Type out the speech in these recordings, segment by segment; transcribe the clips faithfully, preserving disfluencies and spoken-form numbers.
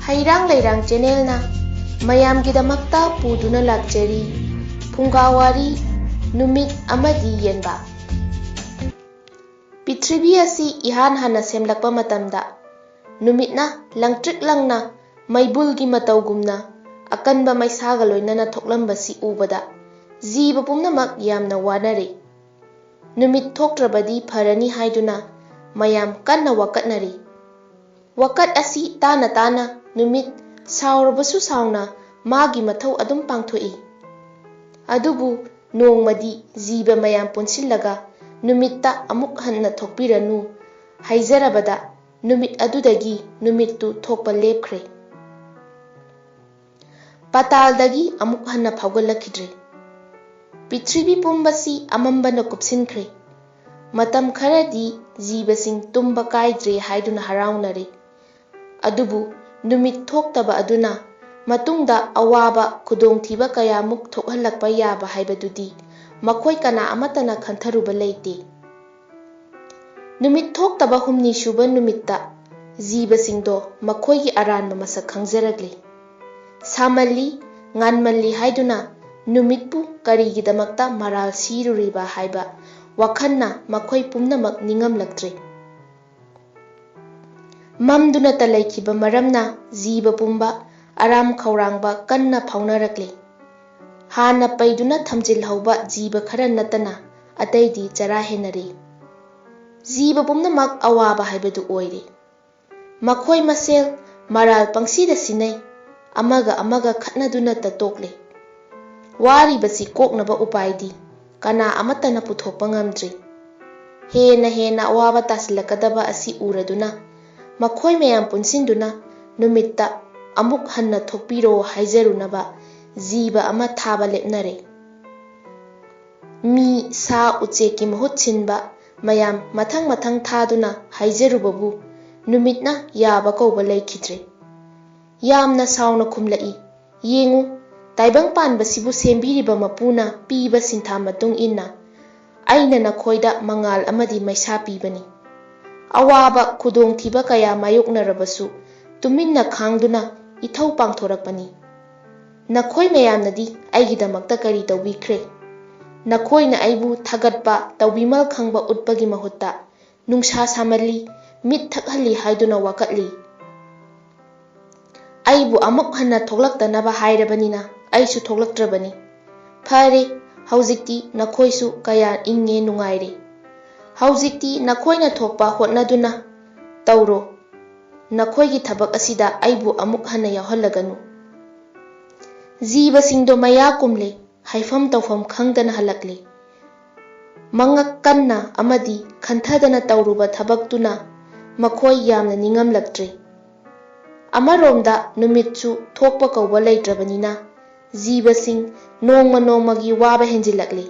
ꯍꯩꯔꯥꯡ ꯂꯩꯔꯥꯡ ꯆꯦꯅꯦꯜꯅ ꯃꯌꯥꯝꯒꯤꯗꯃꯛꯇ ꯄꯨꯗꯨꯅ ꯂꯥꯛꯆꯔꯤ ꯐꯨꯡꯒꯥ ꯋꯥꯔꯤ, ꯅꯨꯃꯤꯠ ꯑꯃꯗꯤ ꯌꯦꯟꯕ꯫ ꯄ꯭ꯔꯤꯊꯤꯕꯤ ꯑꯁꯤ ꯏꯍꯥꯟ ꯍꯥꯟꯅ ꯁꯦꯝꯂꯛꯄ ꯃꯇꯝꯗ, ꯅꯨꯃꯤꯠꯅ ꯂꯪꯇ꯭ꯔꯤꯛ ꯂꯪꯅ ꯃꯩꯕꯨꯜꯒꯤ ꯃꯇꯧꯒꯨꯝꯅ ꯑꯀꯟꯕ ꯃꯩꯁꯥꯒ ꯂꯣꯏꯅꯅ ꯊꯣꯛꯂꯝꯕꯁꯤ ꯎꯕꯗ, ꯖꯤꯕ ꯄꯨꯝꯅꯃꯛ ꯌꯥꯝꯅ ꯋꯥꯅꯔꯦ꯫ ꯅꯨꯃꯤꯠ ꯊꯣꯛꯇ꯭ꯔꯕꯗꯤ ꯐꯔꯅꯤ ꯍꯥꯏꯗꯨꯅ ꯃꯌꯥꯝ ꯀꯟꯅ ꯋꯥꯀꯠꯅꯔꯤ꯫ ꯋꯥꯀꯠ ꯑꯁꯤ ꯇꯥꯅ ꯇꯥꯅ ꯅꯨꯃꯤꯠ ꯁꯥꯎꯔꯕꯁꯨ ꯁꯥꯎꯅ ꯃꯥꯒꯤ ꯃꯊꯧ ꯑꯗꯨꯝ ꯄꯥꯡꯊꯣꯛꯏ꯫ ꯑꯗꯨꯕꯨ ꯅꯣꯡꯃꯗꯤ ꯖꯤꯕ ꯃꯌꯥꯝ ꯄꯨꯟꯁꯤꯜꯂꯒ ꯅꯨꯃꯤꯠꯇ ꯑꯃꯨꯛ ꯍꯟꯅ ꯊꯣꯛꯄꯤꯔꯅꯨ ꯍꯥꯏꯖꯔꯕꯗ, ꯅꯨꯃꯤꯠ ꯑꯗꯨꯗꯒꯤ ꯅꯨꯃꯤꯠꯇꯨ ꯊꯣꯛꯄ ꯂꯦꯞꯈ꯭ꯔꯦ꯫ ꯄꯥꯇꯥꯜꯗꯒꯤ ꯑꯃꯨꯛ ꯍꯟꯅ ꯐꯥꯎꯒꯠꯂꯛꯈꯤꯗ꯭ꯔꯦ꯫ ꯄ꯭ꯔꯤꯊꯤꯕꯤ ꯄꯨꯝꯕꯁꯤ ꯑꯃꯝꯕꯅ ꯀꯨꯞꯁꯤꯟꯈ꯭ꯔꯦ꯫ ꯃꯇꯝ ꯈꯔꯗꯤ ꯖꯤꯕꯁꯤꯡ ꯇꯨꯝꯕ ꯀꯥꯏꯗ꯭ꯔꯦ ꯍꯥꯏꯗꯨꯅ ꯍꯔꯥꯎꯅꯔꯦ꯫ ꯑꯗꯨꯕꯨ ꯅꯨꯃꯤꯠ ꯊꯣꯛꯇꯕ ꯑꯗꯨꯅ ꯃꯇꯨꯡꯗ ꯑꯋꯥꯕ, ꯈꯨꯗꯣꯡꯊꯤꯕ ꯀꯌꯥꯃꯨꯛ ꯊꯣꯛꯍꯜꯂꯛꯄ ꯌꯥꯕ ꯍꯥꯏꯕꯗꯨꯗꯤ ꯃꯈꯣꯏ ꯀꯅꯥ ꯑꯃꯠꯇꯅ ꯈꯟꯊꯔꯨꯕ ꯂꯩꯇꯦ꯫ ꯅꯨꯃꯤꯠ ꯊꯣꯛꯇꯕ ꯍꯨꯝꯅꯤ ꯁꯨꯕ ꯅꯨꯃꯤꯠꯇ ꯖꯤꯕꯁꯤꯡꯗꯣ ꯃꯈꯣꯏꯒꯤ ꯑꯔꯥꯟꯕ ꯃꯁꯛ ꯈꯪꯖꯔꯛꯂꯤ꯫ ꯁꯥꯃꯜꯂꯤ, ꯉꯥꯟꯃꯜꯂꯤ ꯍꯥꯏꯗꯨꯅ ꯅꯨꯃꯤꯠꯄꯨ ꯀꯔꯤꯒꯤꯗꯃꯛꯇ ꯃꯔꯥꯜ ꯁꯤꯔꯨꯔꯤꯕ ꯍꯥꯏꯕ ꯋꯥꯈꯜꯅ ꯃꯈꯣꯏ ꯄꯨꯝꯅꯃꯛ ꯅꯤꯡꯉꯝꯂꯛꯇ꯭ꯔꯦ꯫ ꯃꯝꯗꯨꯅꯇ ꯂꯩꯈꯤꯕ ꯃꯔꯝꯅ ꯖꯤꯕ ꯄꯨꯝꯕ ꯑꯔꯥꯝ ꯈꯧꯔꯥꯡꯕ ꯀꯟꯅ ꯐꯥꯎꯅꯔꯛꯂꯤ꯫ ꯍꯥꯟꯅ ꯄꯩꯗꯨꯅ ꯊꯝꯖꯤꯜꯍꯧꯕ ꯖꯤꯕ ꯈꯔ ꯅꯠꯇꯅ ꯑꯇꯩꯗꯤ ꯆꯔꯥ ꯍꯦꯟꯅꯔꯤ꯫ ꯖꯤꯕ ꯄꯨꯝꯅꯃꯛ ꯑꯋꯥꯕ ꯍꯥꯏꯕꯗꯨ ꯑꯣꯏꯔꯦ꯫ ꯃꯈꯣꯏ ꯃꯁꯦꯜ ꯃꯔꯥꯜ ꯄꯪꯁꯤꯗ ꯁꯤꯟꯅꯩ, ꯑꯃꯒ ꯑꯃꯒ ꯈꯠꯅꯗꯨꯅꯇ ꯇꯣꯛꯂꯦ꯫ ꯋꯥꯔꯤꯕꯁꯤ ꯀꯣꯛꯅꯕ ꯎꯄꯥꯏꯗꯤ ꯀꯅꯥ ꯑꯃꯠꯇꯅ ꯄꯨꯊꯣꯛꯄ ꯉꯝꯗ꯭ꯔꯤ꯫ ꯍꯦꯟꯅ ꯍꯦꯟꯅ ꯑꯋꯥꯕ ꯇꯥꯁꯤꯜꯂꯛꯀꯗꯕ ꯑꯁꯤ ꯎꯔꯗꯨꯅ ꯃꯈꯣꯏ ꯃꯌꯥꯝ ꯄꯨꯟꯁꯤꯟꯗꯨꯅ ꯅꯨꯃꯤꯠꯇ ꯑꯃꯨꯛ ꯍꯟꯅ ꯊꯣꯛꯄꯤꯔꯣ ꯍꯥꯏꯖꯔꯨꯅꯕ ꯖꯤꯕ ꯑꯃ ꯊꯥꯕ ꯂꯦꯞꯅꯔꯦ꯫ ꯃꯤ, ꯁꯥ, ꯎꯆꯦꯛꯀꯤ ꯃꯍꯨꯠ ꯁꯤꯟꯕ ꯃꯌꯥꯝ ꯃꯊꯪ ꯃꯊꯪ ꯊꯥꯗꯨꯅ ꯍꯥꯏꯖꯔꯨꯕꯕꯨ ꯅꯨꯃꯤꯠꯅ ꯌꯥꯕ ꯀꯧꯕ ꯂꯩꯈꯤꯗ꯭ꯔꯦ꯫ ꯌꯥꯝꯅ ꯁꯥꯎꯅ ꯈꯨꯝꯂꯛꯏ, "ꯌꯦꯡꯉꯨ, ꯇꯥꯏꯕꯪ ꯄꯥꯟꯕꯁꯤꯕꯨ ꯁꯦꯝꯕꯤꯔꯤꯕ ꯃꯄꯨꯅ ꯄꯤꯕ ꯁꯤꯟꯊꯥ ꯃꯇꯨꯡ ꯏꯟꯅ ꯑꯩꯅ ꯅꯈꯣꯏꯗ ꯃꯉꯥꯜ ꯑꯃꯗꯤ ꯃꯩꯁꯥ ꯄꯤꯕꯅꯤ꯫ ꯑꯋꯥꯕ, ꯈꯨꯗꯣꯡꯊꯤꯕ ꯀꯌꯥ ꯃꯥꯌꯣꯛꯅꯔꯕꯁꯨ ꯇꯨꯃꯤꯟꯅ ꯈꯥꯡꯗꯨꯅ ꯏꯊꯧ ꯄꯥꯡꯊꯣꯔꯛꯄꯅꯤ꯫ ꯅꯈꯣꯏ ꯃꯌꯥꯝꯅꯗꯤ ꯑꯩꯒꯤꯗꯃꯛꯇ ꯀꯔꯤ ꯇꯧꯕꯤꯈ꯭ꯔꯦ? ꯅꯈꯣꯏꯅ ꯑꯩꯕꯨ ꯊꯥꯒꯠꯄ, ꯇꯧꯕꯤꯃꯜ ꯈꯪꯕ ꯎꯠꯄꯒꯤ ꯃꯍꯨꯠꯇ, "ꯅꯨꯡꯁꯥ ꯁꯥꯃꯜꯂꯤ, ꯃꯤꯠ ꯊꯛꯍꯜꯂꯤ" ꯍꯥꯏꯗꯨꯅ ꯋꯥꯀꯠꯂꯤ꯫ ꯑꯩꯕꯨ ꯑꯃꯨꯛ ꯍꯟꯅ ꯊꯣꯛꯂꯛꯇꯅꯕ ꯍꯥꯏꯔꯕꯅꯤꯅ ꯑꯩꯁꯨ ꯊꯣꯛꯂꯛꯇ꯭ꯔꯕꯅꯤ꯫ ꯐꯔꯦ, ꯍꯧꯖꯤꯛꯇꯤ ꯅꯈꯣꯏꯁꯨ ꯀꯌꯥ ꯏꯪꯉꯦ, ꯅꯨꯡꯉꯥꯏꯔꯦ꯫ ꯍꯧꯖꯤꯛꯇꯤ ꯅꯈꯣꯏꯅ ꯊꯣꯛꯄ ꯍꯣꯠꯅꯗꯨꯅ ꯇꯧꯔꯣ꯫ ꯅꯈꯣꯏꯒꯤ ꯊꯕꯛ ꯑꯁꯤꯗ ꯑꯩꯕꯨ ꯑꯃꯨꯛ ꯍꯟꯅ ꯌꯥꯎꯍꯜꯂꯒꯅꯨ꯫ ꯖꯤꯕꯁꯤꯡꯗꯣ ꯃꯌꯥ ꯀꯨꯝꯂꯦ, ꯍꯥꯏꯐꯝ ꯇꯧꯐꯝ ꯈꯪꯗꯅ ꯍꯜꯂꯛꯂꯦ꯫ ꯃꯉꯛ ꯀꯟꯅ ꯑꯃꯗꯤ ꯈꯟꯊꯗꯅ ꯇꯧꯔꯨꯕ ꯊꯕꯛꯇꯨꯅ ꯃꯈꯣꯏ ꯌꯥꯝꯅ ꯅꯤꯡꯉꯝꯂꯛꯇ꯭ꯔꯦ꯫ ꯑꯃꯔꯣꯝꯗ ꯅꯨꯃꯤꯠꯁꯨ ꯊꯣꯛꯄ ꯀꯧꯕ ꯂꯩꯇ꯭ꯔꯕꯅꯤꯅ ꯖꯤꯕꯁꯤꯡ ꯅꯣꯡꯃ ꯅꯣꯡꯃꯒꯤ ꯋꯥꯕ ꯍꯦꯟꯖꯤꯜꯂꯛꯂꯤ꯫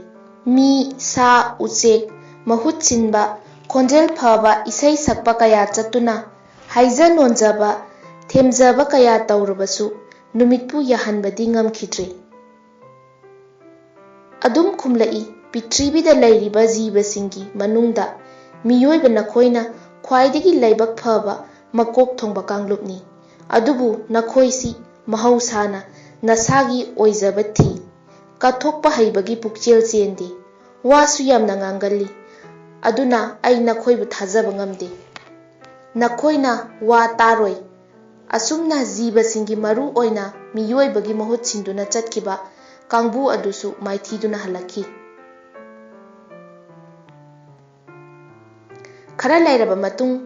ꯃꯤ, ꯁꯥ, ꯎꯆꯦꯛ, ꯃꯍꯨꯠ ꯁꯤꯟꯕ, ꯈꯣꯟꯖꯦꯜ ꯐꯕ, ꯏꯁꯩ ꯁꯛꯄ ꯀꯌꯥ ꯆꯠꯇꯨꯅ ꯍꯥꯏꯖ ꯅꯣꯟꯖꯕ, ꯊꯦꯝꯖꯕ ꯀꯌꯥ ꯇꯧꯔꯕꯁꯨ ꯅꯨꯃꯤꯠꯄꯨ ꯌꯥꯍꯟꯕꯗꯤ ꯉꯝꯈꯤꯗ꯭ꯔꯦ꯫ ꯑꯗꯨꯝ ꯈꯨꯝꯂꯛꯏ, ꯄ꯭ꯔꯤꯊꯤꯕꯤꯗ ꯂꯩꯔꯤꯕ ꯖꯤꯕꯁꯤꯡꯒꯤ ꯃꯅꯨꯡꯗ ꯃꯤꯑꯣꯏꯕ ꯅꯈꯣꯏꯅ ꯈ꯭ꯋꯥꯏꯗꯒꯤ ꯂꯥꯏꯕꯛ ꯐꯕ ꯃꯀꯣꯛ ꯊꯣꯡꯕ ꯀꯥꯡꯂꯨꯞꯅꯤ꯫ ꯑꯗꯨꯕꯨ ꯅꯈꯣꯏꯁꯤ ꯃꯍꯧꯁꯥꯅ ꯅꯁꯥꯒꯤ ꯑꯣꯏꯖꯕ ꯊꯤ, ꯀꯠꯊꯣꯛꯄ ꯍꯩꯕꯒꯤ ꯄꯨꯛꯆꯦꯜ ꯆꯦꯟꯗꯦ, ꯋꯥꯁꯨ ꯌꯥꯝꯅ ꯉꯥꯡꯒꯜꯂꯤ꯫ ꯑꯗꯨꯅ ꯑꯩ ꯅꯈꯣꯏꯕꯨ ꯊꯥꯖꯕ ꯉꯝꯗꯦ꯫ ꯅꯈꯣꯏꯅ ꯋꯥ ꯇꯥꯔꯣꯏ꯫ ꯑꯁꯨꯝꯅ ꯖꯤꯕꯁꯤꯡꯒꯤ, ꯃꯔꯨ ꯑꯣꯏꯅ ꯃꯤꯑꯣꯏꯕꯒꯤ ꯃꯍꯨꯠ ꯁꯤꯟꯗꯨꯅ ꯆꯠꯈꯤꯕ ꯀꯥꯡꯕꯨ ꯑꯗꯨꯁꯨ ꯃꯥꯏꯊꯤꯗꯨꯅ ꯍꯜꯂꯛꯈꯤ꯫ ꯈꯔ ꯂꯩꯔꯕ ꯃꯇꯨꯡ,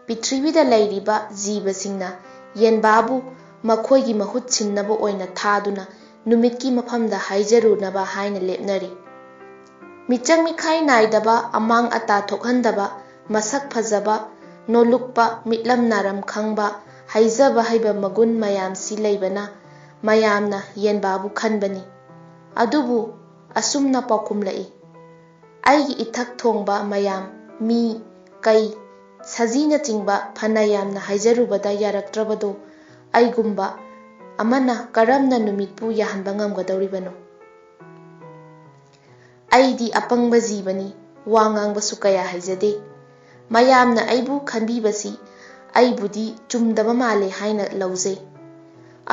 ꯄ꯭ꯔꯤꯊꯤꯕꯤꯗ ꯂꯩꯔꯤꯕ ꯖꯤꯕꯁꯤꯡꯅ ꯌꯦꯟꯕꯥꯕꯨ ꯃꯈꯣꯏꯒꯤ ꯃꯍꯨꯠ ꯁꯤꯟꯅꯕ ꯑꯣꯏꯅ ꯊꯥꯗꯨꯅ ꯅꯨꯃꯤꯠꯀꯤ ꯃꯐꯝꯗ ꯍꯥꯏꯖꯔꯨꯅꯕ ꯍꯥꯏꯅ ꯂꯦꯞꯅꯔꯤ꯫ ꯃꯤꯆꯪ ꯃꯤꯈꯥꯏ ꯅꯥꯏꯗꯕ, ꯑꯃꯥꯡ ꯑꯇꯥ ꯊꯣꯛꯍꯟꯗꯕ, ꯃꯁꯛ ꯐꯖꯕ, ꯅꯣꯂꯨꯛꯄ, ꯃꯤꯠꯂꯝ ꯅꯥꯔꯝ ꯈꯪꯕ, ꯍꯩꯖꯕ ꯍꯩꯕ ꯃꯒꯨꯟ ꯃꯌꯥꯝꯁꯤ ꯂꯩꯕꯅ ꯃꯌꯥꯝꯅ ꯌꯦꯟꯕꯥꯕꯨ ꯈꯟꯕꯅꯤ꯫ ꯑꯗꯨꯕꯨ ꯑꯁꯨꯝꯅ ꯄꯥꯎꯈꯨꯝꯂꯛꯏ, "ꯑꯩꯒꯤ ꯏꯊꯛ ꯊꯣꯡꯕ ꯃꯌꯥꯝ, ꯃꯤ, ꯀꯩ, ꯁꯖꯤꯅꯆꯤꯡꯕ ꯐꯅ ꯌꯥꯝꯅ ꯍꯥꯏꯖꯔꯨꯕꯗ ꯌꯥꯔꯛꯇ꯭ꯔꯕꯗꯣ ꯑꯩꯒꯨꯝꯕ ꯑꯃꯅ ꯀꯔꯝꯅ ꯅꯨꯃꯤꯠꯄꯨ ꯌꯥꯍꯟꯕ ꯉꯝꯒꯗꯧꯔꯤꯕꯅꯣ? ꯑꯩꯗꯤ ꯑꯄꯪꯕ ꯖꯤꯕꯅꯤ, ꯋꯥ ꯉꯥꯡꯕꯁꯨ ꯀꯌꯥ ꯍꯩꯖꯗꯦ꯫ ꯃꯌꯥꯝꯅ ꯑꯩꯕꯨ ꯈꯟꯕꯤꯕꯁꯤ ꯑꯩꯕꯨꯗꯤ ꯆꯨꯝꯗꯕ ꯃꯥꯜꯂꯦ ꯍꯥꯏꯅ ꯂꯧꯖꯩ꯫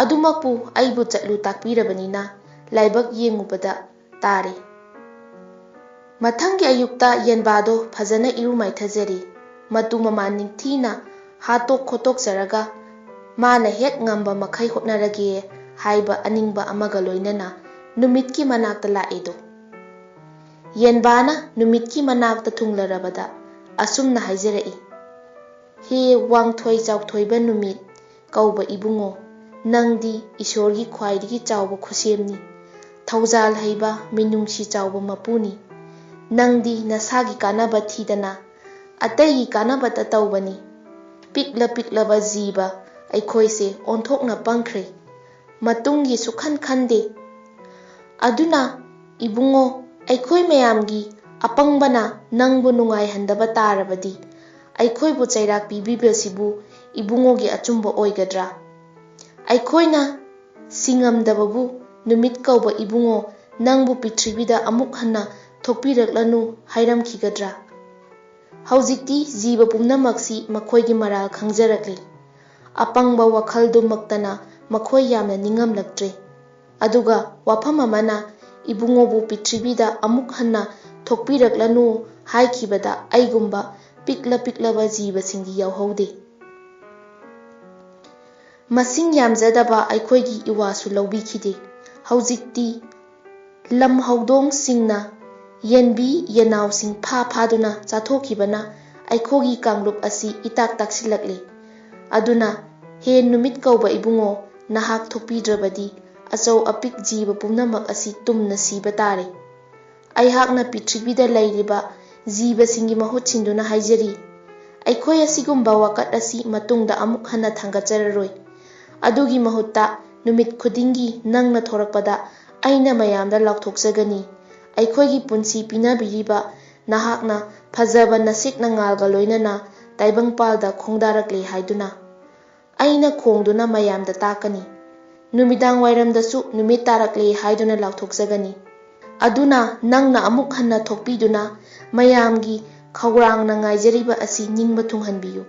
ꯑꯗꯨꯃꯛꯄꯨ ꯑꯩꯕꯨ ꯆꯠꯂꯨ ꯇꯥꯛꯄꯤꯔꯕꯅꯤꯅ ꯂꯥꯏꯕꯛ ꯌꯦꯡꯉꯨꯕꯗ ꯇꯥꯔꯦ꯫ ꯃꯊꯪꯒꯤ ꯑꯌꯨꯛꯇ ꯌꯦꯟꯕꯥꯗꯣ ꯐꯖꯅ ꯏꯔꯨ ꯃꯥꯏꯊꯖꯔꯦ꯫ ꯃꯇꯨ ꯃꯃꯥꯟ ꯅꯤꯡꯊꯤꯅ ꯍꯥꯠꯇꯣꯛ ꯈꯣꯠꯇꯣꯛꯆꯔꯒ ꯃꯥꯅ ꯍꯦꯛ ꯉꯝꯕ ꯃꯈꯩ ꯍꯣꯠꯅꯔꯒꯦ ꯍꯥꯏꯕ ꯑꯅꯤꯡꯕ ꯑꯃꯒ ꯂꯣꯏꯅꯅ ꯅꯨꯃꯤꯠꯀꯤ ꯃꯅꯥꯛꯇ ꯂꯥꯛꯑꯦꯗꯣ꯫ ꯌꯦꯟꯕꯥꯅ ꯅꯨꯃꯤꯠꯀꯤ ꯃꯅꯥꯛꯇ ꯊꯨꯡꯂꯔꯕꯗ ꯑꯁꯨꯝꯅ ꯍꯥꯏꯖꯔꯛꯏ, "ꯍꯦ ꯋꯥꯡꯊꯣꯏ ꯆꯥꯎꯊꯣꯏꯕ ꯅꯨꯃꯤꯠ ꯀꯧꯕ ꯏꯕꯨꯡꯉꯣ, ꯅꯪꯗꯤ ꯏꯁꯣꯔꯒꯤ ꯈ꯭ꯋꯥꯏꯗꯒꯤ ꯆꯥꯎꯕ ꯈꯨꯠꯁꯦꯝꯅꯤ, ꯊꯧꯖꯥꯜ ꯍꯩꯕ ꯃꯤꯅꯨꯡꯁꯤ ꯆꯥꯎꯕ ꯃꯄꯨꯅꯤ꯫ ꯅꯪꯗꯤ ꯅꯁꯥꯒꯤ ꯀꯥꯟꯅꯕ ꯊꯤꯗꯅ ꯑꯇꯩꯒꯤ ꯀꯥꯟꯅꯕꯇ ꯇꯧꯕꯅꯤ꯫ ꯄꯤꯛꯂ ꯄꯤꯛꯂꯕ ꯖꯤꯕ ꯑꯩꯈꯣꯏꯁꯦ ꯑꯣꯟꯊꯣꯛꯅ ꯄꯪꯈ꯭ꯔꯦ꯫ ꯃꯇꯨꯡꯒꯤ ꯁꯨꯛꯈꯟ ꯈꯟꯗꯦ꯫ ꯑꯗꯨꯅ ꯏꯕꯨꯡꯉꯣ, ꯑꯩꯈꯣꯏ ꯃꯌꯥꯝꯒꯤ ꯑꯄꯪꯕꯅ ꯅꯪꯕꯨ ꯅꯨꯡꯉꯥꯏꯍꯟꯗꯕ ꯇꯥꯔꯕꯗꯤ ꯑꯩꯈꯣꯏꯕꯨ ꯆꯩꯔꯥꯛ ꯄꯤꯕꯤꯕꯁꯤꯕꯨ ꯏꯕꯨꯡꯉꯣꯒꯤ ꯑꯆꯨꯝꯕ ꯑꯣꯏꯒꯗ꯭ꯔꯥ? ꯑꯩꯈꯣꯏꯅ ꯁꯤꯡꯉꯝꯗꯕꯕꯨ ꯅꯨꯃꯤꯠ ꯀꯧꯕ ꯏꯕꯨꯡꯉꯣ ꯅꯪꯕꯨ ꯄ꯭ꯔꯤꯊꯤꯕꯤꯗ ꯑꯃꯨꯛ ꯍꯟꯅ ꯊꯣꯛꯄꯤꯔꯛꯂꯅꯨ ꯍꯥꯏꯔꯝꯈꯤꯒꯗ꯭ꯔꯥ?" ꯍꯧꯖꯤꯛꯇꯤ ꯖꯤꯕ ꯄꯨꯝꯅꯃꯛꯁꯤ ꯃꯈꯣꯏꯒꯤ ꯃꯔꯥꯜ ꯈꯪꯖꯔꯛꯂꯤ꯫ ꯑꯄꯪꯕ ꯋꯥꯈꯜꯗꯨꯃꯛꯇꯅ ꯃꯈꯣꯏ ꯌꯥꯝꯅ ꯅꯤꯡꯉꯝꯂꯛꯇ꯭ꯔꯦ꯫ ꯑꯗꯨꯒ ꯋꯥꯐꯝ ꯑꯃꯅ, ꯏꯕꯨꯡꯉꯣꯕꯨ ꯄ꯭ꯔꯤꯊꯤꯕꯤꯗ ꯑꯃꯨꯛ ꯍꯟꯅ ꯊꯣꯛꯄꯤꯔꯛꯂꯅꯨ ꯍꯥꯏꯈꯤꯕꯗ ꯑꯩꯒꯨꯝꯕ ꯄꯤꯛꯂ ꯄꯤꯛꯂꯕ ꯖꯤꯕꯁꯤꯡꯗꯤ ꯌꯥꯎꯍꯧꯗꯦ꯫ ꯃꯁꯤꯡ ꯌꯥꯝꯖꯗꯕ ꯑꯩꯈꯣꯏꯒꯤ ꯏꯋꯥꯁꯨ ꯂꯧꯕꯤꯈꯤꯗꯦ꯫ ꯍꯧꯖꯤꯛꯇꯤ ꯂꯝ ꯍꯧꯗꯣꯡꯁꯤꯡꯅ ꯌꯦꯟꯕꯤ ꯌꯦꯅꯥꯎꯁꯤꯡ ꯐꯥ ꯐꯥꯗꯨꯅ ꯆꯥꯊꯣꯛꯈꯤꯕꯅ ꯑꯩꯈꯣꯏꯒꯤ ꯀꯥꯡꯂꯨꯞ ꯑꯁꯤ ꯏꯇꯥꯛ ꯇꯥꯛꯁꯤꯜꯂꯛꯂꯤ꯫ ꯑꯗꯨꯅ ꯍꯦ ꯅꯨꯃꯤꯠ ꯀꯧꯕ ꯏꯕꯨꯡꯉꯣ, ꯅꯍꯥꯛ ꯊꯣꯛꯄꯤꯗ꯭ꯔꯕꯗꯤ ꯑꯆꯧ ꯑꯄꯤꯛ ꯖꯤꯕ ꯄꯨꯝꯅꯃꯛ ꯑꯁꯤ ꯇꯨꯝꯅ ꯁꯤꯕ ꯇꯥꯔꯦ꯫ ꯑꯩꯍꯥꯛꯅ ꯄ꯭ꯔꯤꯊꯤꯕꯤꯗ ꯂꯩꯔꯤꯕ ꯖꯤꯕꯁꯤꯡꯒꯤ ꯃꯍꯨꯠ ꯁꯤꯟꯗꯨꯅ ꯍꯥꯏꯖꯔꯤ, ꯑꯩꯈꯣꯏ ꯑꯁꯤꯒꯨꯝꯕ ꯋꯥꯀꯠ ꯑꯁꯤ ꯃꯇꯨꯡꯗ ꯑꯃꯨꯛ ꯍꯟꯅ ꯊꯥꯡꯒꯠꯆꯔꯔꯣꯏ꯫ ꯑꯗꯨꯒꯤ ꯃꯍꯨꯠꯇ ꯅꯨꯃꯤꯠ ꯈꯨꯗꯤꯡꯒꯤ ꯅꯪꯅ ꯊꯣꯔꯛꯄꯗ ꯑꯩꯅ ꯃꯌꯥꯝꯗ ꯂꯥꯎꯊꯣꯛꯆꯒꯅꯤ, ꯑꯩꯈꯣꯏꯒꯤ ꯄꯨꯟꯁꯤ ꯄꯤꯅꯕꯤꯔꯤꯕ ꯅꯍꯥꯛꯅ ꯐꯖꯕ ꯅꯁꯤꯛ ꯅꯉꯥꯜꯒ ꯂꯣꯏꯅꯅ ꯇꯥꯏꯕꯪꯄꯥꯜꯗ ꯈꯣꯡꯗꯥꯔꯛꯂꯦ ꯍꯥꯏꯗꯨꯅ꯫ ꯑꯩꯅ ꯈꯣꯡꯗꯨꯅ ꯃꯌꯥꯝꯗ ꯇꯥꯛꯀꯅꯤ꯫ ꯅꯨꯃꯤꯗꯥꯡ ꯋꯥꯏꯔꯝꯗꯁꯨ ꯅꯨꯃꯤꯠ ꯇꯥꯔꯛꯂꯦ ꯍꯥꯏꯗꯨꯅ ꯂꯥꯎꯊꯣꯛꯆꯒꯅꯤ꯫ ꯑꯗꯨꯅ ꯅꯪꯅ ꯑꯃꯨꯛ ꯍꯟꯅ ꯊꯣꯛꯄꯤꯗꯨꯅ ꯃꯌꯥꯝꯒꯤ ꯈꯧꯔꯥꯡꯅ ꯉꯥꯏꯖꯔꯤꯕ ꯑꯁꯤ ꯅꯤꯡꯕ ꯊꯨꯡꯍꯟꯕꯤꯌꯨ꯫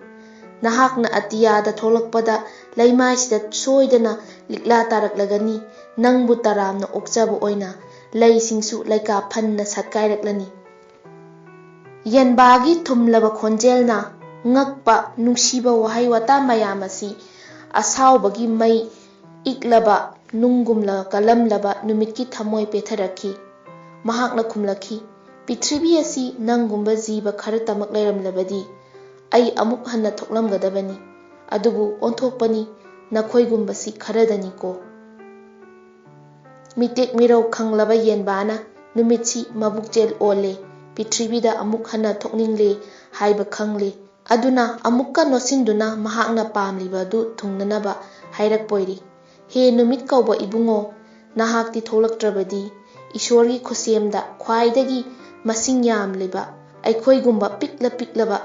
ꯅꯍꯥꯛꯅ ꯑꯇꯤꯌꯥꯗ ꯊꯣꯛꯂꯛꯄꯗ ꯂꯩꯃꯥꯏꯁꯤꯗ ꯁꯣꯏꯗꯅ ꯂꯤꯛꯂꯥ ꯇꯥꯔꯛꯂꯒꯅꯤ꯫ ꯅꯪꯕꯨ ꯇꯔꯥꯝꯅ ꯑꯣꯛꯆꯕ ꯑꯣꯏꯅ ꯂꯩꯁꯤꯡꯁꯨ ꯂꯩꯀꯥ ꯐꯟꯅ ꯁꯥꯠꯀꯥꯏꯔꯛꯂꯅꯤ꯫ ꯌꯦꯟꯕꯥꯒꯤ ꯊꯨꯝꯂꯕ ꯈꯣꯟꯖꯦꯜꯅ ꯉꯛꯄ ꯅꯨꯡꯁꯤꯕ ꯋꯥꯍꯩ ꯋꯥꯇꯥ ꯃꯌꯥꯝ ꯑꯁꯤ ꯑꯁꯥꯎꯕꯒꯤ ꯃꯩ ꯏꯛꯂꯕ ꯅꯨꯡꯒꯨꯝꯂ ꯀꯜꯂꯝꯂꯕ ꯅꯨꯃꯤꯠꯀꯤ ꯊꯃꯣꯏ ꯄꯦꯊꯔꯛꯈꯤ꯫ ꯃꯍꯥꯛꯅ ꯈꯨꯝꯂꯛꯈꯤ, "ꯄ꯭ꯔꯤꯊꯤꯕꯤ ꯑꯁꯤ ꯅꯪꯒꯨꯝꯕ ꯖꯤꯕ ꯈꯔꯇꯃꯛ ꯂꯩꯔꯝꯂꯕꯗꯤ ꯑꯩ ꯑꯃꯨꯛ ꯍꯟꯅ ꯊꯣꯛꯂꯝꯒꯗꯕꯅꯤ꯫ ꯑꯗꯨꯕꯨ ꯑꯣꯟꯊꯣꯛꯄꯅꯤ, ꯅꯈꯣꯏꯒꯨꯝꯕꯁꯤ ꯈꯔꯗꯅꯤꯀꯣ꯫" ꯃꯤꯇꯦꯛ ꯃꯤꯔꯧ ꯈꯪꯂꯕ ꯌꯦꯟꯕꯥꯅ ꯅꯨꯃꯤꯠꯁꯤ ꯃꯕꯨꯛꯆꯦꯜ ꯑꯣꯜꯂꯦ, ꯄ꯭ꯔꯤꯊꯤꯕꯤꯗ ꯑꯃꯨꯛ ꯍꯟꯅ ꯊꯣꯛꯅꯤꯡꯂꯦ ꯍꯥꯏꯕ ꯈꯪꯂꯦ꯫ ꯑꯗꯨꯅ ꯑꯃꯨꯛꯀ ꯅꯣꯠꯁꯤꯟꯗꯨꯅ ꯃꯍꯥꯛꯅ ꯄꯥꯝꯂꯤꯕ ꯑꯗꯨ ꯊꯨꯡꯅꯅꯕ ꯍꯥꯏꯔꯛꯄ ꯑꯣꯏꯔꯤ꯫ ꯍꯦ ꯅꯨꯃꯤꯠ ꯀꯧꯕ ꯏꯕꯨꯡꯉꯣ, ꯅꯍꯥꯛꯇꯤ ꯊꯣꯛꯂꯛꯇ꯭ꯔꯕꯗꯤ ꯏꯁꯣꯔꯒꯤ ꯈꯨꯠꯁꯦꯝꯗ ꯈ꯭ꯋꯥꯏꯗꯒꯤ ꯃꯁꯤꯡ ꯌꯥꯝꯂꯤꯕ ꯑꯩꯈꯣꯏꯒꯨꯝꯕ ꯄꯤꯛꯂ ꯄꯤꯛꯂꯕ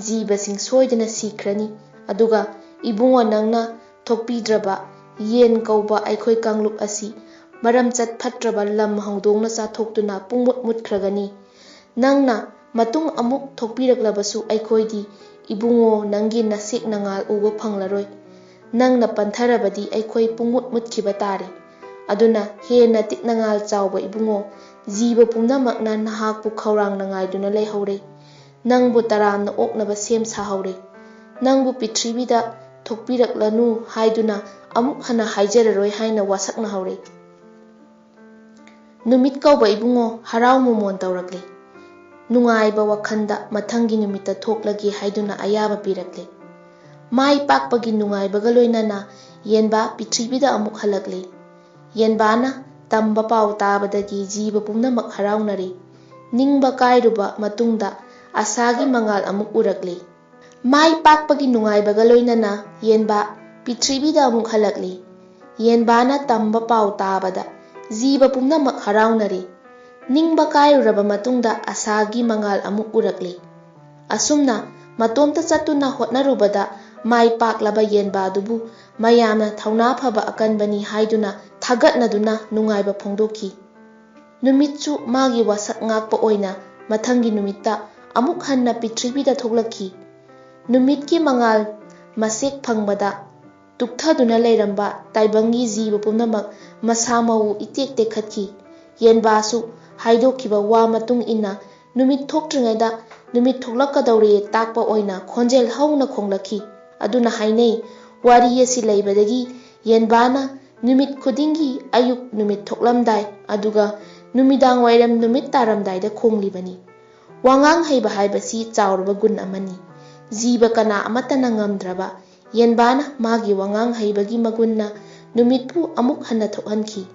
ꯖꯤꯕꯁꯤꯡ ꯁꯣꯏꯗꯅ ꯁꯤꯈ꯭ꯔꯅꯤ꯫ ꯑꯗꯨꯒ ꯏꯕꯨꯡꯉꯣ, ꯅꯪꯅ ꯊꯣꯛꯄꯤꯗ꯭ꯔꯕ ꯌꯦꯟ ꯀꯧꯕ ꯑꯩꯈꯣꯏ ꯀꯥꯡꯂꯨꯞ ꯑꯁꯤ ꯃꯔꯝꯆꯠ ꯐꯠꯇ꯭ꯔꯕ ꯂꯝ ꯍꯧꯗꯣꯡꯅ ꯆꯥꯊꯣꯛꯇꯨꯅ ꯄꯨꯡꯃꯨꯠ ꯃꯨꯠꯈ꯭ꯔꯒꯅꯤ꯫ ꯅꯪꯅ ꯃꯇꯨꯡ ꯑꯃꯨꯛ ꯊꯣꯛꯄꯤꯔꯛꯂꯕꯁꯨ ꯑꯩꯈꯣꯏꯗꯤ ꯏꯕꯨꯡꯉꯣ ꯅꯪꯒꯤ ꯅꯁꯦꯛ ꯅꯉꯥꯜ ꯎꯕ ꯐꯪꯂꯔꯣꯏ꯫ ꯅꯪꯅ ꯄꯟꯊꯔꯕꯗꯤ ꯑꯩꯈꯣꯏ ꯄꯨꯡꯃꯨꯠ ꯃꯨꯠꯈꯤꯕ ꯇꯥꯔꯦ꯫ ꯑꯗꯨꯅ ꯍꯦꯟꯅ ꯇꯤꯛꯅꯉꯥꯜ ꯆꯥꯎꯕ ꯏꯕꯨꯡꯉꯣ, ꯖꯤꯕ ꯄꯨꯝꯅꯃꯛꯅ ꯅꯍꯥꯛꯄꯨ ꯈꯧꯔꯥꯡꯅ ꯉꯥꯏꯗꯨꯅ ꯂꯩꯍꯧꯔꯦ꯫ ꯅꯪꯕꯨ ꯇꯔꯥꯝꯅ ꯑꯣꯛꯅꯕ ꯁꯦꯝ ꯁꯥꯍꯧꯔꯦ꯫ ꯅꯪꯕꯨ ꯄ꯭ꯔꯤꯊꯤꯕꯤꯗ ꯊꯣꯛꯄꯤꯔꯛꯂꯅꯨ ꯍꯥꯏꯗꯨꯅ ꯑꯃꯨꯛ ꯍꯟꯅ ꯍꯥꯏꯖꯔꯔꯣꯏ ꯍꯥꯏꯅ ꯋꯥꯁꯛꯅꯍꯧꯔꯦ꯫ ꯅꯨꯃꯤꯠ ꯀꯧꯕ ꯏꯕꯨꯡꯉꯣ ꯍꯔꯥꯎ ꯃꯣꯃꯣꯟ ꯇꯧꯔꯛꯂꯦ꯫ ꯅꯨꯡꯉꯥꯏꯕ ꯋꯥꯈꯜꯗ ꯃꯊꯪꯒꯤ ꯅꯨꯃꯤꯠꯇ ꯊꯣꯛꯂꯒꯦ ꯍꯥꯏꯗꯨꯅ ꯑꯌꯥꯕ ꯄꯤꯔꯛꯂꯦ꯫ ꯃꯥꯏ ꯄꯥꯛꯄꯒꯤ ꯅꯨꯡꯉꯥꯏꯕꯒ ꯂꯣꯏꯅꯅ ꯌꯦꯟꯕꯥ ꯄ꯭ꯔꯤꯊꯤꯕꯤꯗ ꯑꯃꯨꯛ ꯍꯜꯂꯛꯂꯦ꯫ ꯌꯦꯟꯕꯥꯅ ꯇꯝꯕ ꯄꯥꯎ ꯇꯥꯕꯗꯒꯤ ꯖꯤꯕ ꯄꯨꯝꯅꯃꯛ ꯍꯔꯥꯎꯅꯔꯦ꯫ ꯅꯤꯡꯕ ꯀꯥꯏꯔꯨꯕ ꯃꯇꯨꯡꯗ ꯑꯁꯥꯒꯤ ꯃꯉꯥꯜ ꯑꯃꯨꯛ ꯎꯔꯛꯂꯦ꯫ ꯃꯥꯏ ꯄꯥꯛꯄꯒꯤ ꯅꯨꯡꯉꯥꯏꯕꯒ ꯂꯣꯏꯅꯅ ꯌꯦꯟꯕꯥ ꯄ꯭ꯔꯤꯊꯤꯕꯤꯗ ꯑꯃꯨꯛ ꯍꯜꯂꯛꯂꯤ꯫ ꯌꯦꯟꯕꯥꯅ ꯇꯝꯕ ꯄꯥꯎ ꯇꯥꯕꯗ ꯖꯤꯕ ꯄꯨꯝꯅꯃꯛ ꯍꯔꯥꯎꯅꯔꯦ꯫ ꯅꯤꯡꯕ ꯀꯥꯏꯔꯨꯔꯕ ꯃꯇꯨꯡꯗ ꯑꯁꯥꯒꯤ ꯃꯉꯥꯜ ꯑꯃꯨꯛ ꯎꯔꯛꯂꯦ꯫ ꯑꯁꯨꯝꯅ ꯃꯇꯣꯝꯇ ꯆꯠꯇꯨꯅ ꯍꯣꯠꯅꯔꯨꯕꯗ ꯃꯥꯏ ꯄꯥꯛꯂꯕ ꯌꯦꯟꯕꯥꯗꯨꯕꯨ ꯃꯌꯥꯝꯅ ꯊꯧꯅꯥ ꯐꯕ ꯑꯀꯟꯕꯅꯤ ꯍꯥꯏꯗꯨꯅ ꯊꯥꯒꯠꯅꯗꯨꯅ ꯅꯨꯡꯉꯥꯏꯕ ꯐꯣꯡꯗꯣꯛꯈꯤ꯫ ꯅꯨꯃꯤꯠꯁꯨ ꯃꯥꯒꯤ ꯋꯥꯁꯛ ꯉꯥꯛꯄ ꯑꯣꯏꯅ ꯃꯊꯪꯒꯤ ꯅꯨꯃꯤꯠꯇ ꯑꯃꯨꯛ ꯍꯟꯅ ꯄ꯭ꯔꯤꯊꯤꯕꯤꯗ ꯊꯣꯛꯂꯛꯈꯤ꯫ ꯅꯨꯃꯤꯠꯀꯤ ꯃꯉꯥꯜ ꯃꯁꯦꯛ ꯐꯪꯕꯗ ꯇꯨꯛꯊꯗꯨꯅ ꯂꯩꯔꯝꯕ ꯇꯥꯏꯕꯪꯒꯤ ꯖꯤꯕ ꯄꯨꯝꯅꯃꯛ ꯃꯁꯥ ꯃꯎ ꯏꯇꯦꯛ ꯇꯦꯛꯈꯠꯈꯤ꯫ ꯌꯦꯟꯕꯥꯁꯨ ꯍꯥꯏꯗꯣꯛꯈꯤꯕ ꯋꯥ ꯃꯇꯨꯡ ꯏꯟꯅ ꯅꯨꯃꯤꯠ ꯊꯣꯛꯇ꯭ꯔꯤꯉꯩꯗ ꯅꯨꯃꯤꯠ ꯊꯣꯛꯂꯛꯀꯗꯧꯔꯦ ꯇꯥꯛꯄ ꯑꯣꯏꯅ ꯈꯣꯟꯖꯦꯜ ꯍꯧꯅ ꯈꯣꯡꯂꯛꯈꯤ꯫ ꯑꯗꯨꯅ ꯍꯥꯏꯅꯩ, ꯋꯥꯔꯤ ꯑꯁꯤ ꯂꯩꯕꯗꯒꯤ ꯌꯦꯟꯕꯥꯅ ꯅꯨꯃꯤꯠ ꯈꯨꯗꯤꯡꯒꯤ ꯑꯌꯨꯛ ꯅꯨꯃꯤꯠ ꯊꯣꯛꯂꯝꯗꯥꯏ ꯑꯗꯨꯒ ꯅꯨꯃꯤꯗꯥꯡ ꯋꯥꯏꯔꯝ ꯅꯨꯃꯤꯠ ꯇꯥꯔꯝꯗꯥꯏꯗ ꯈꯣꯡꯂꯤꯕꯅꯤ꯫ ꯋꯥꯉꯥꯡ ꯍꯩꯕ ꯍꯥꯏꯕꯁꯤ ꯆꯥꯎꯔꯕ ꯒꯨꯟ ꯑꯃꯅꯤ꯫ ꯖꯤꯕ ꯀꯅꯥ ꯑꯃꯠꯇꯅ ꯉꯝꯗ꯭ꯔꯕ ꯌꯦꯟꯕꯥꯅ ꯃꯥꯒꯤ ꯋꯥꯉꯥꯡ ꯍꯩꯕꯒꯤ ꯃꯒꯨꯟꯅ ꯅꯨꯃꯤꯠꯄꯨ ꯑꯃꯨꯛ ꯍꯟꯅ ꯊꯣꯛꯍꯟꯈꯤ꯫